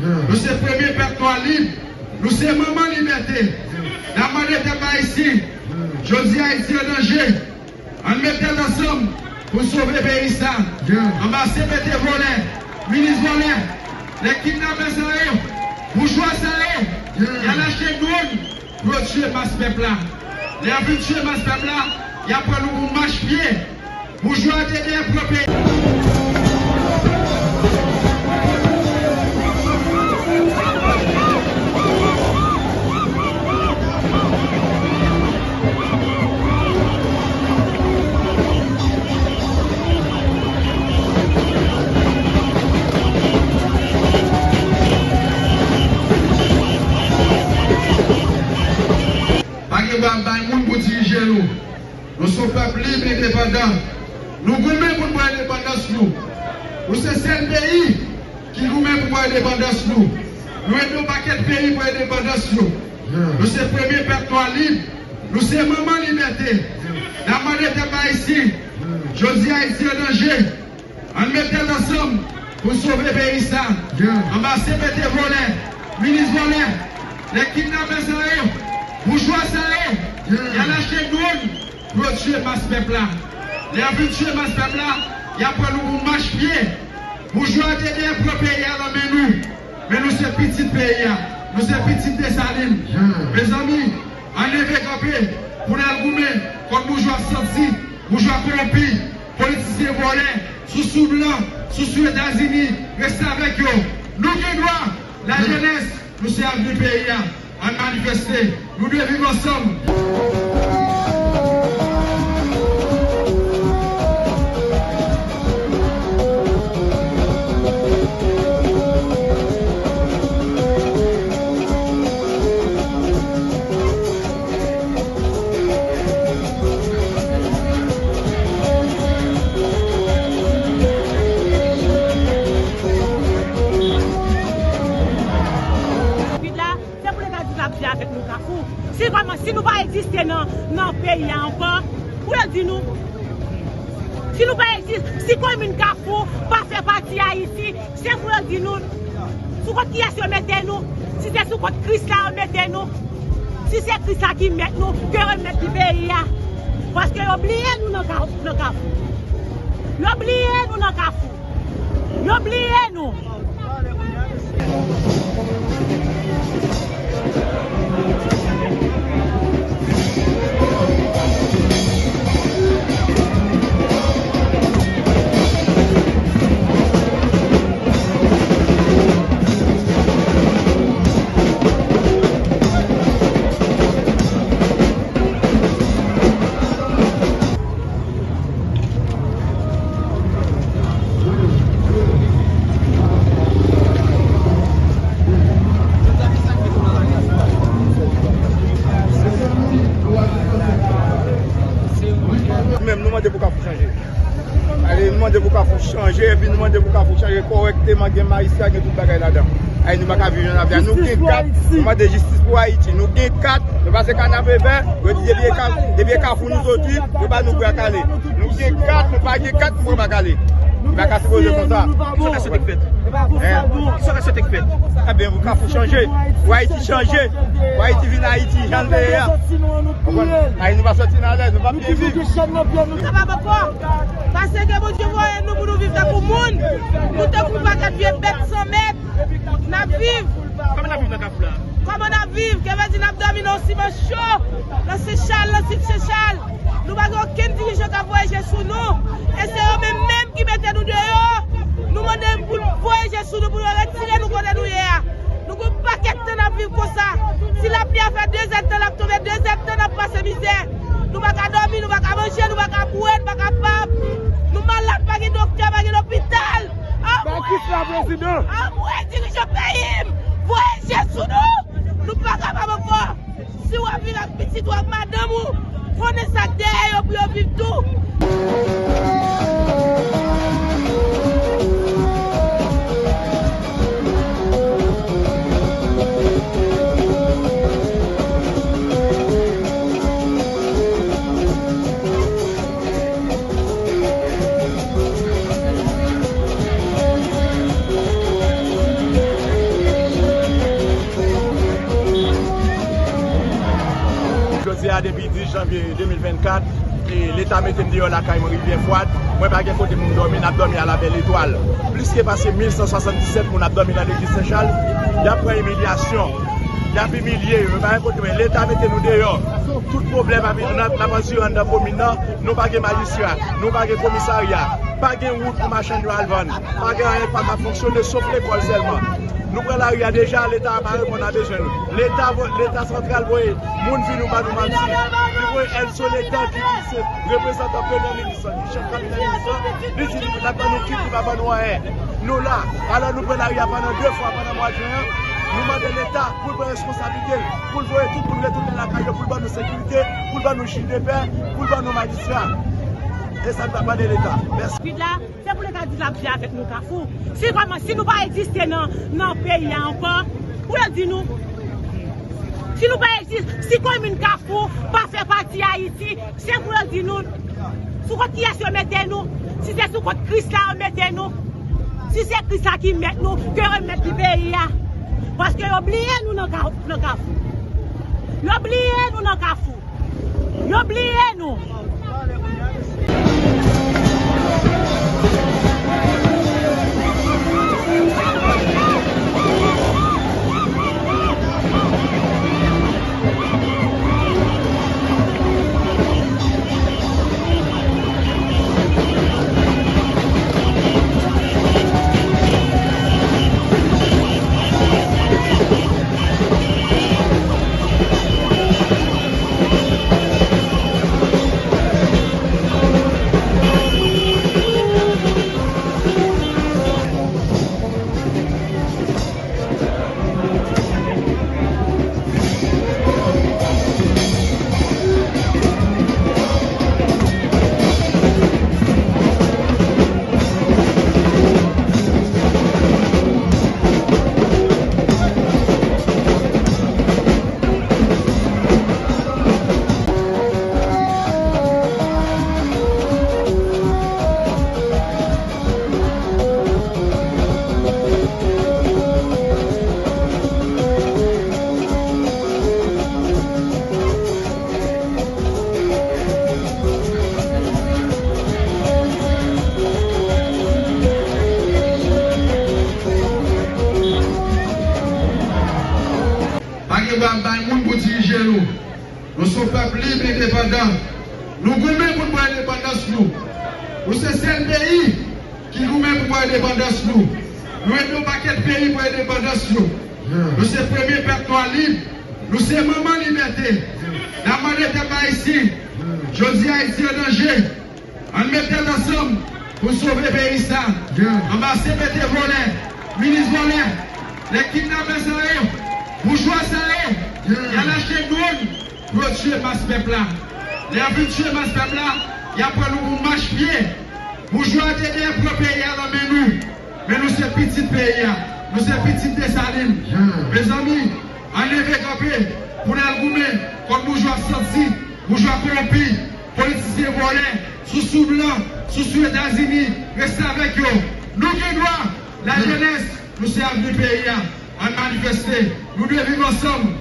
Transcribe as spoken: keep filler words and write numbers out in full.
Nou se premye pèp nwa lib. Nou se manman libète. N ap mande pèp ayisyen, jodi Ayiti an danje. Ann met tèt ansanm pou n sove peyi sa. Anba C P T vòlè, minis vòlè, nèg kidnapè sa yo, boujwa sa yo, y al achte dwòn pou yo tiye mas pèp la. Lè y ap vin tiye mas pèp la, y ap pran nou pou mach pye. Boujwa te dèyè pran peyi. Pa gen dwa bay moun pou dirije nou. Nou se yon pèp lib, endepandan. Nou goumen pou n pran endepandans nou. Nou se sèl peyi ki goumen pou pran endepandans nou. Nou ede yon pakèt peyi pran endepandans yo. Nou se premye pèp nwa lib. Nou se manman libète. N ap mande pèp ayisyen, jodi Ayiti an danje. Ann met tèt ansanm pou n sove peyi sa. Anba C P T vòlè, minis vòlè, nèg kidnapè sa yo, boujwa sa yo, y al achte dwòn pou yo tiye mas pèp la. Lè y ap vin tiye mas pèp la, y ap pran nou pou mach pye. Boujwa te dèyè pran peyi a nan men nou. Men nou se pitit peyi a. Nou se pitit Desalin. Mezanmi, ann leve kanpe pou n al goumen kont boujwa santi, boujwa kowonpi, politisyen vòlè, sousou blan, sousou Etazini, restavèk yo. Nou gen dwa, lajenès, nou se avni peyi a. Ann manifeste, nou dwe viv ansanm. Se pou l ta di l ap viv avèk nou Kafou. Si kòman, si nou pa egziste nan, nan peyi a ankò, pou yo di nou, si nou pa egziste, si komin Kafou pa fè pati Ayiti, se pou yo di nou, sou kont kiyès yo mete nou, si se sou kont Kris la yo mete nou, si se Kris la ki mèt nou, ke yo mèt di peyi a. Paske yo bliye nou nan Ka-, nan Kafou. Yo bliye nou nan Kafou. Yo bliye nou. Nou menm, nou mande pou Kafou chanje. Ale, nou mande pou Kafou chanje, epi nou mande pou Kafou chanje kòrèkteman, gen majistra, gen tout bagay ladan. Ale, nou pa ka viv jan n ap viv la. Nou gen kat, nou mande jistis pou Ayiti. Nou gen kat, nou pase Kanapevè, yo di depi e Ka-, depi e Kafou nou soti, yo ba nou bwa kale. Nou gen kat, nou pa gen kat, nou pran bwa kale. Nou pa ka sipoze konsa. Kisa w ta swete k fèt? Hein? Kisa w ta swete k fèt? Ebyen, pou Kafou chanje, pou Ayiti chanje, pou Ayiti vin Ayiti, jan l te ye a. Konprann? Ay, nou pa soti nan lè, nou pa byen viv. Nou kapab ankò. Paske Bondye voye nou pou nou viv tankou moun. Nou tankou yon pakèt vye bèt san mèt. N ap viv. Kòman n ap viv nan Kafou la? Kòman n ap viv? Gen vle di n ap dòmi nan yon siman cho, nan Sechal, nan sid Sechal. Nou pa gen okenn dirijan k ap voye je sou nou. E se yo menm menm ki mete nou deyò. Nou mande pou voye je sou nou, pou yo retire nou kote nou ye a. Nou gon pakèt tan n ap viv konsa. Si lapli a fè de zèdtan l ap tonbe, de zèdtan n ap pase mizè. Nou pa ka dòmi, nou pa ka manje, nou pa ka bwè, nou pa ka pap. Nou malad, pa gen doktè, pa gen lopital. Anmwe! Anmwe, dirijan peyi m! Voye je sou nou! Nou pa kapab ankò! Si w ap viv ak pitit ou, ak madanm ou, konnen sa k dèyè yo pou yo viv tou. Depi dis janvye de mil vennkat, e Leta mete m deyò lakay mwen, Rivyè Fwad. Mwen pa gen kote pou m dòmi, n ap dòmi a la bèl etwal. Plis ke pase mil san swasanndisèt moun ap dòmi nan legliz Sen Chal. Y ap pran imilyasyon. Y ap imilye yo. Yo pa gen kote. Leta mete nou deyò. Tout pwoblèm ap, n ap, n ap andire anndan komin nan. Nou pa gen majistra. Nou pa gen komisarya. Pa gen wout pou machann yo al vann. Pa gen anyen k pa ka fonksyone, sof lekòl sèlman. Nou pran lari a deja, Leta a pa reponn a bezwen nou. Leta vo-, Leta santral voye moun vin nou ba nou manti. Li voye Èd Soletan ki di se reprezantan premye minis lan, ki chèf kabinè minis lan, li di li pa ban nou kit, li pa ban nou anyen. Nou la, alò nou pran lari a pandan de fwa pandan mwa jen an, nou mande Leta pou l pran responsablite l, pou l voye tout moun retounen lakay yo, pou l ban nou sekirite, pou l ban nou jij de pè, pou l ban nou majistra. E sa n t ap mande Leta. Mèsi. Vide la, se pou Leta di l ap viv avèk nou Kafou. Si kòman, si nou pa egziste nan, nan peyi a ankò, pou yo di nou. Si nou pa egzis-, si komin Kafou pa fè pati Ayiti, se pou yo di nou sou kont kiyès yo mete nou. Si se sou kont Kris la yo mete nou, si se Kris la ki mèt nou, ke yo mèt li peyi a. Paske yo bliye nou nan Ka-, nan Kafou. Yo bliye nou nan Kafou. Yo bliye nou. Pa gen dwa ap bay moun pou dirije nou. Nou se yon pèp lib, endepandan. Nou goumen pou n pran endepandans nou. Nou se sèl peyi ki goumen pou pran endepandans nou. Nou ede yon pakèt peyi pran endepandans yo. Nou se premye pèp nwa lib. Nou se manman libète. N ap mande pèp ayisyen, jodi Ayiti an danje. Ann met tèt ansanm pou n sove peyi sa. Anba C P T vòlè, minis vòlè, nèg kidnapè sa yo, boujwa sa yo, y al achte dwòn pou yo tiye mas pèp la. Lè y ap vin tiye mas pèp la, y ap pran nou pou mach pye. Boujwa te dèyè pran peyi a nan men nou. Men nou se pitit peyi a. Nou se pitit Desalin. Mezanmi, ann leve kanpe pou n al goumen kont boujwa santi, boujwa kowonpi, politisyen vòlè, sousou blan, sousou Etazini, restavèk yo. Nou gen dwa, lajenès, nou se avni peyi a. Ann manifeste, nou dwe viv ansanm.